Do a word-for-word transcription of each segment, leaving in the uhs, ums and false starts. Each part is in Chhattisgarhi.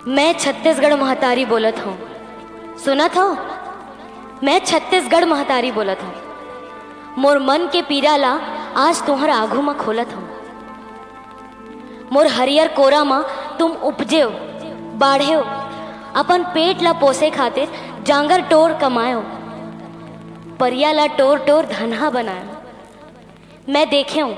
मैं छत्तीसगढ़ महतारी बोलत हूँ, सुनत हो? मैं छत्तीसगढ़ महतारी बोलत हूँ। मोर मन के पीरा ला आज तुहर आघू म खोलत हूँ। मोर हरियर कोरा म तुम उपजेव, बाढ़ेव, अपन पेट ला पोसे खातिर जांगर टोर कमाएव, परिया ला टोर टोर धनहा बनाएव। मैं देखेव,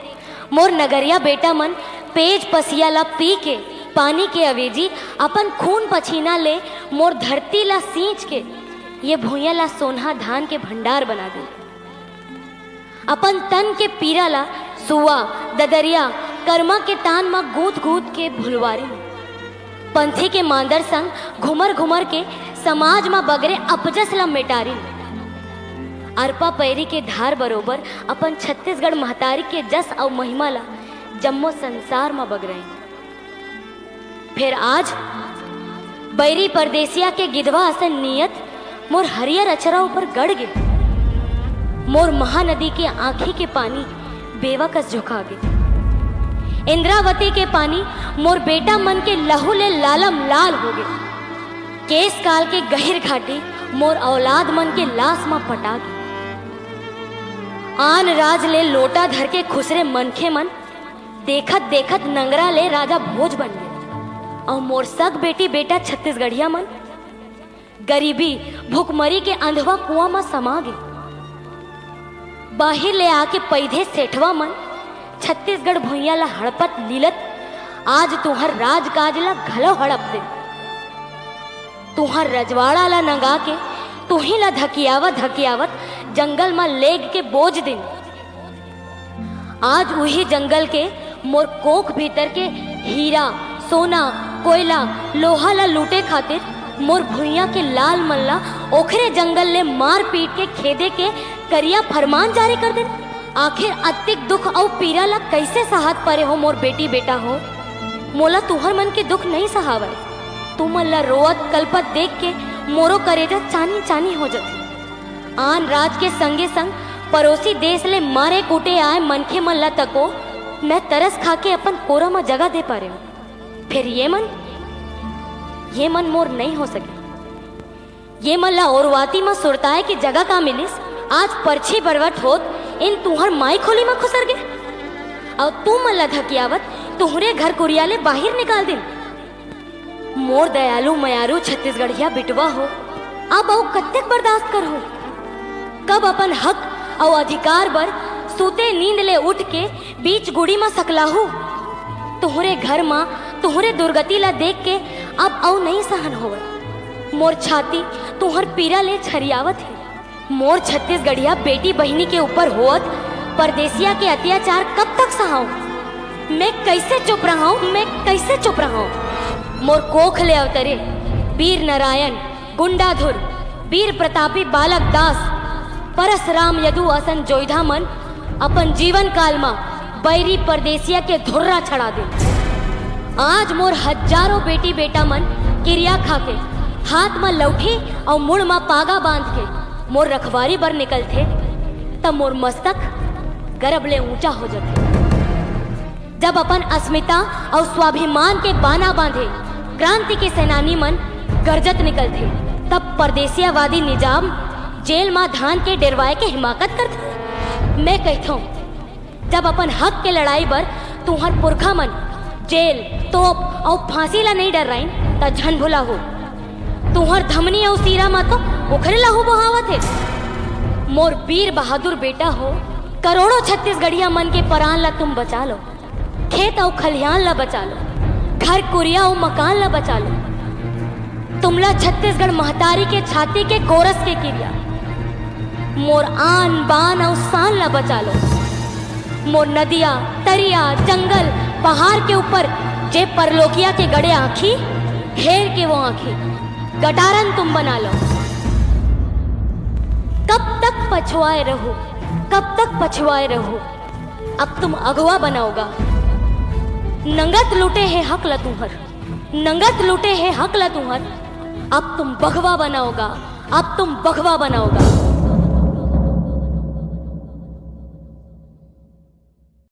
मोर नगरिया बेटा मन पेज पसिया ला पी के, पानी के अवेजी अपन खून पसीना ले मोर धरती ला सींच के ये भुइयां ला सोनहा धान के भंडार बना दे। अपन तन के पीरा ला सुआ, ददरिया, करमा के तान म गूंथ गूंथ के भुलवारी। पंथी के मांदर संग घुमर घुमर के समाज म बगरे अपजस ला मेटारी। अरपा पैरी के धार बरोबर अपन छत्तीसगढ़ महतारी के जस अउ महिमा ला जम्मो संसार म बगरई। फेर आज बैरी परदेसिया के गिधवा असन नियत मोर हरियर अचरा ऊपर गड़ गे। मोर महानदी के आंखी के पानी बेवा कस झोंका गे। इंद्रावती के पानी मोर बेटा मन के लहू ले लालम लाल हो गे। केस काल के गहिर घाटी मोर औलाद मन के लाश म पटा गे। आन राज ले लोटा धर के खुसरे मनखे मन देखत देखत नंगरा ले राजा भोज बन गे। अउ मोर सग बेटी बेटा छत्तीसगढ़िया मन गरीबी भुखमरी के अंधवा कुआं म समा गे। बाहिर ले आके पैधे सेठवा मन छत्तीसगढ़ भुइयां ला हड़पत लीलत आज तुहर राजकाज ला घलो हड़प दे। तुहर रजवाड़ा ला नंगा के तुही ला धकियावत धकियावत जंगल म लेग के बोज दिन। आज उही जंगल के मोर कोख भीतर के हीरा, सोना, कोयला, लोहा ला लूटे खातिर मोर भुइयां के लाल मन ला ओखरे जंगल ले मार पीट के खेदे के करिया फरमान जारी कर दे। आखिर अतिक दुख अउ पीरा ला कइसे सहात परे हो मोर बेटी बेटा हो? मोला तुहर मन के दुख नइ सहावय। तुमन ला रोवत कलपत देख के मोरो करेजा चानी चानी हो जथे। आन राज के संगे संग परोसी देश ले मारे कूटे आए मनखे मन ला तको मैं तरस खा के अपन कोरा म जगा दे पारेंव। फेर ये मन, ये मन मोर नइ हो सके। ये मन ला ओरवाती म सुरताए के जगा का मिलिस? आज परछी बरवत होत इन तुहर माई खोली म खुसर गे। अउ तुमन ला धकियावत तुहरे घर कुरिया ले बाहिर निकाल दिन। मोर दयालु मयारू छत्तीसगढ़िया बिटवा हो, अब अउ कत्तेक बर्दाश्त करहूं? कब अपन हक अउ अधिकार बर सूते नींद ले उठ के बीच गुड़ी म सकलाहू? तुहरे घर म तुहरे दुर्गति ला देख के अब अउ नइ सहन होवत। मोर छाती तुहर पीरा ले छरियावत हे। मोर छत्तीसगढ़िया बेटी बहिनी के ऊपर होवत परदेसिया के अत्याचार कब तक सहाऊं? मैं कइसे चुप रहाऊं? मैं कइसे चुप रहाऊं? मोर कोख ले अवतरे बीर नारायण, गुंडाधुर, बीर प्रतापी बालक दास, परसराम यदु असन जोइधा मन अपन जीवन काल म बैरी परदेसिया के धुर्रा छड़ा दे। आज मोर हजारों बेटी बेटा मन किरिया खा के हाथ म लौठी अउ मुड़ म पागा बांध के मोर रखवारी बर निकलथे, त मोर मस्तक गरब ले ऊंचा हो जथे। जब अपन अस्मिता अउ स्वाभिमान के बाना बांधे क्रांति के सेनानी मन गरजत निकलथे, तब परदेसियावादी निजाम जेल म धान के डेरवाए के हिमाकत करथे। मैं कहिथंव, जब अपन हक के लड़ाई बर तुंहर पुरखा मन जेल, तोप अउ फांसी ला नइ डर्राइन, त झन भुलाहू, तुंहर धमनी अउ सीरा म तो ओखरे लहू बोहावत हे। मोर बीर बहादुर बेटा हो, करोड़ों छत्तीसगढ़िया मन के परान ला तुम बचा लो, खेत अउ खलिहान ला बचा लो, घर कुरिया अउ मकान ला बचा लो। तुमला छत्तीसगढ़ महतारी के छाती के गोरस के किरिया, मोर आन बान अउ शान ला बचा लो। मोर नदिया, तरिया, जंगल, पहाड़ के ऊपर जे परलोकिया के गड़े आंखी, हेर के वो आंखी गटारन तुम बना लो। कब तक पछुआए रहो, कब तक पछुआए रहो? अब तुम अगवा बनाओगा। नंगत लूटे हे हक ला तुंहर, नंगत लूटे हे हक ला तुंहर। अब तुम बघवा बनाओगा, अब तुम बघवा बनाओगा।